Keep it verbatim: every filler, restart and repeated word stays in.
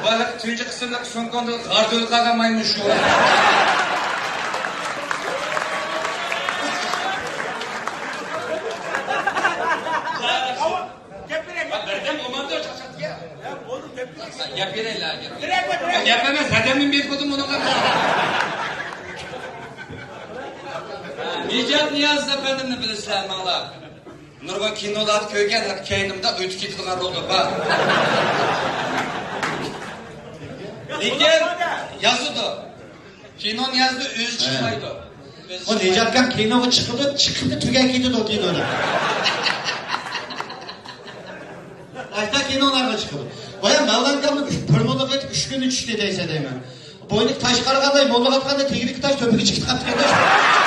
بۇ ھېلىقى تۇنجى قىسىملىق سۇڭكوڭدا غار تۈۋىدە قالغان مايمۇن شۇ. بىردەم ئوماندا چاقچاقتىكەن. گەپ بېرەيلى، گەپ. گەپ ئەمەس، ھەدەمنى بېرىپ قويدۇم ئۇنىڭغا. نىجات نىياز ئەپەندىمنى بىلىسىلەر، ماڭلار. نۇرغۇن كىنولاردا كۆرگەن، كەينىمدە ئۆتۈپ كېتىدىغان روللار بار. لېكىن يازىدۇ. كىنونى يازىدۇ، ئۆزى چىقمايدۇ. ئۆزى بۇ چىقمايدۇ. نىجاتكام كىنوغا چىقىدۇ، چىقىپلا تۈگەپ كېتىدۇ كىنونى. ئايتا كىنولارغا چىقىدۇ. بايا مەۋلانكامنىڭ ئۈچ، بىر موللىغا ئېيتىپ، ئۈچ كۈنى چۈشتى دەيسە دەيمەن. بوينىغا تاش قارىغاندا، موللىغا ئاتقاندا تېگىدىكى تاش تۆپىگە چىقىپ قاپتىكەن.